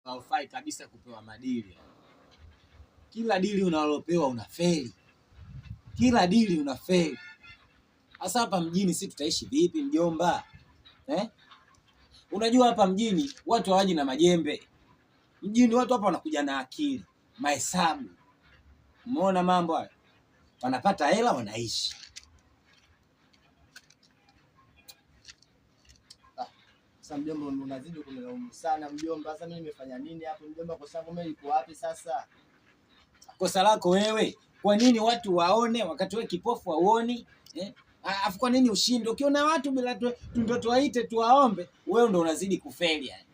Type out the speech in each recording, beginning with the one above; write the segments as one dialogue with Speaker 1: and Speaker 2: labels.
Speaker 1: Haufai kabisa kupewa madili. Kila dili unalopewa unafeli, kila dili unafeli. Sasa hapa mjini si tutaishi vipi mjomba eh? Unajua hapa mjini watu hawaji na majembe. Mjini watu hapa wanakuja na akili, mahesabu. Umeona mambo hayo, wanapata hela wanaishi.
Speaker 2: Sasa mjomba, unazidi kunilaumu sana mjomba. Sasa mimi nimefanya nini hapo mjomba? Kosa langu mimi liko wapi sasa?
Speaker 1: Kosa lako wewe, kwa nini watu waone wakati wewe kipofu hauoni eh? Afu kwa nini ushinde? Ukiona watu bila ndio tuwaite tuwaombe, wewe ndo unazidi kufeli yani.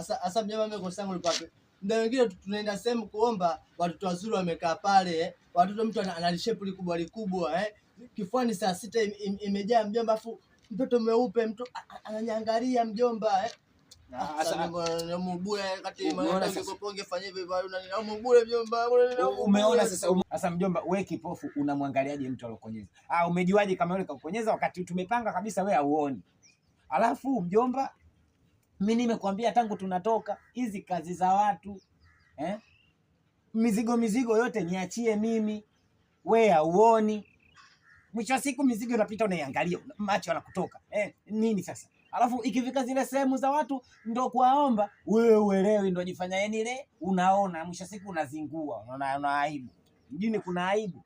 Speaker 2: Sasa mjomba, mimi kosa langu liko wapi? Muda mwingine tunaenda sehemu kuomba, watoto wazuri wamekaa pale eh? Watoto mtu ana lishepu likubwa likubwa eh? Kifuani saa sita imejaa mjomba, afu mtoto mweupe mtu ananiangalia mjomba eh?
Speaker 1: Umeona sasa? Sasa mjomba, wewe kipofu unamwangaliaje mtu alokonyeza? Ah, umejuaje kama yule kakonyeza wakati tumepanga kabisa wewe hauoni? Alafu mjomba, mimi nimekuambia tangu tunatoka hizi kazi za watu eh? Mizigo mizigo yote niachie mimi, wewe hauoni. Mwisho wa siku mizigo inapita, unaiangalia macho yanakutoka eh, nini sasa? Alafu ikifika zile sehemu za watu ndo kuwaomba, wewe uelewi, ndo jifanya yani ile unaona, mwisho wa siku unazingua, unaona una aibu. Mjini kuna aibu,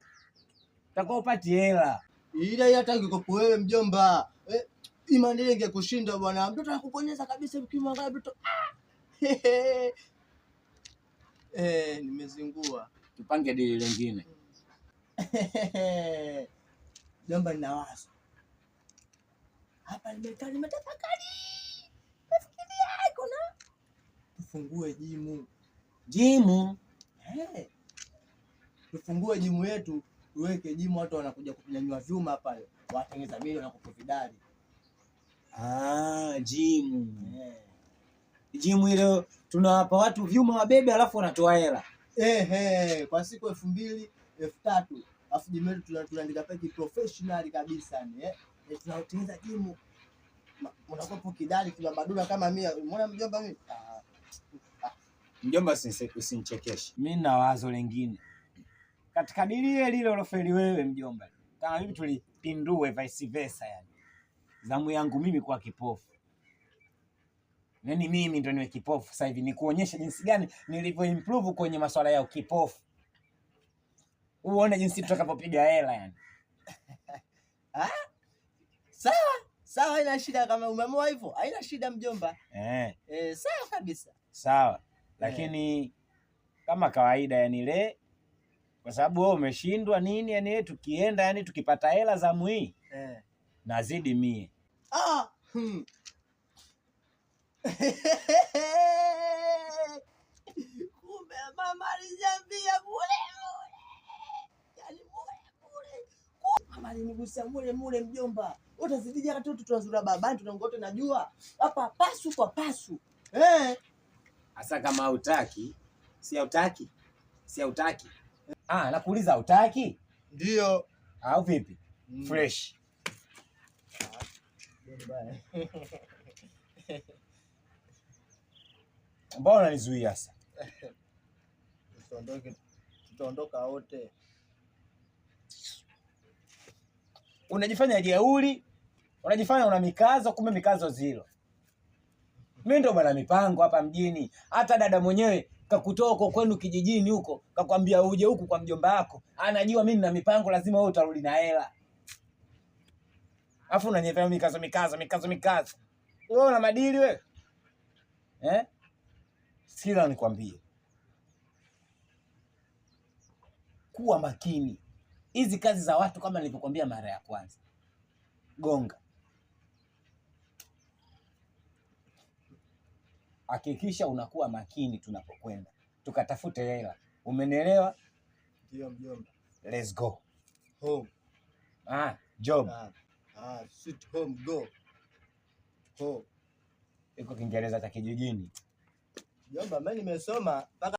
Speaker 1: utakuwa upati hela
Speaker 2: ile hata ingekuwa wewe mjomba eh, imani ile ingekushinda bwana. Mtoto anakukonyeza kabisa, ukimwangalia mtoto ah! Eh, nimezingua.
Speaker 1: Tupange dili lingine.
Speaker 2: Jomba, nina wazo hapa, nimekaa nimetafakari, nafikiria kuna tufungue jimu
Speaker 1: Jimu
Speaker 2: eh, tufungue jimu yetu, tuweke jimu, watu wanakuja kunyanyua vyuma pale, watengeza mili wanakupa vidali.
Speaker 1: Ah, jimu
Speaker 2: eh.
Speaker 1: Jimu ile tunawapa watu vyuma wabebe, alafu wanatoa hela
Speaker 2: eh, kwa siku 2000 3000 alafu jimu yetu tunaandika peki professional kabisa ni eh, tunatengeneza jimu, unakuwa kidali kibabadula kama mimi. Umeona mjomba mimi? Ah.
Speaker 1: Mjomba, usinichekeshe. Mimi na wazo lingine katika dili ile lile ulofeli wewe mjomba, kama mimi tulipindue vice versa, yani zamu yangu mimi kuwa kipofu, yaani mimi ndo niwe kipofu sasa hivi, nikuonyeshe jinsi gani nilivyo improve kwenye masuala ya ukipofu, uone jinsi tutakavyopiga hela yani.
Speaker 2: Ah? Sawa sawa, haina shida kama umeamua hivyo, haina shida mjomba.
Speaker 1: Eh.
Speaker 2: Eh, sawa kabisa.
Speaker 1: Sawa, lakini kama kawaida yani le kwa sababu wewe umeshindwa nini yani, tukienda yani tukipata hela zamu hii
Speaker 2: eh,
Speaker 1: nazidi mie.
Speaker 2: Ah, Kumbe mama aliniambia mule mule. Yaani mule mule. Mama alinigusia mule mule mjomba. Utazidija hata tu tunazura babani tunaongote najua. Hapa pasu kwa pasu. Eh.
Speaker 1: Hasa kama hautaki, si hautaki. Si hautaki. Ah, nakuuliza hautaki?
Speaker 2: Ndio.
Speaker 1: Au vipi? Fresh. Mbona unanizuia sasa?
Speaker 2: Tusiondoke, tutaondoka wote.
Speaker 1: Unajifanya jeuri, unajifanya una mikazo, kumbe mikazo zero. Mimi ndo bwana mipango hapa mjini. Hata dada mwenyewe kakutoa huko kwenu kijijini huko, kakwambia uje huku kwa mjomba wako, anajua mimi nina mipango, lazima wewe utarudi na hela. Alafu unanyevea mikazo mikazo mikazo mikazo. Wewe una madili wewe? Eh? Sikiza nikwambie, kuwa makini. Hizi kazi za watu kama nilivyokuambia mara ya kwanza, gonga, hakikisha unakuwa makini tunapokwenda tukatafute hela. Umenielewa?
Speaker 2: Ndio mjomba.
Speaker 1: Let's go
Speaker 2: home.
Speaker 1: Ah, job.
Speaker 2: Ah, ah, sit home go home.
Speaker 1: Iko Kiingereza cha kijijini
Speaker 2: mjomba. Mimi nimesoma mpaka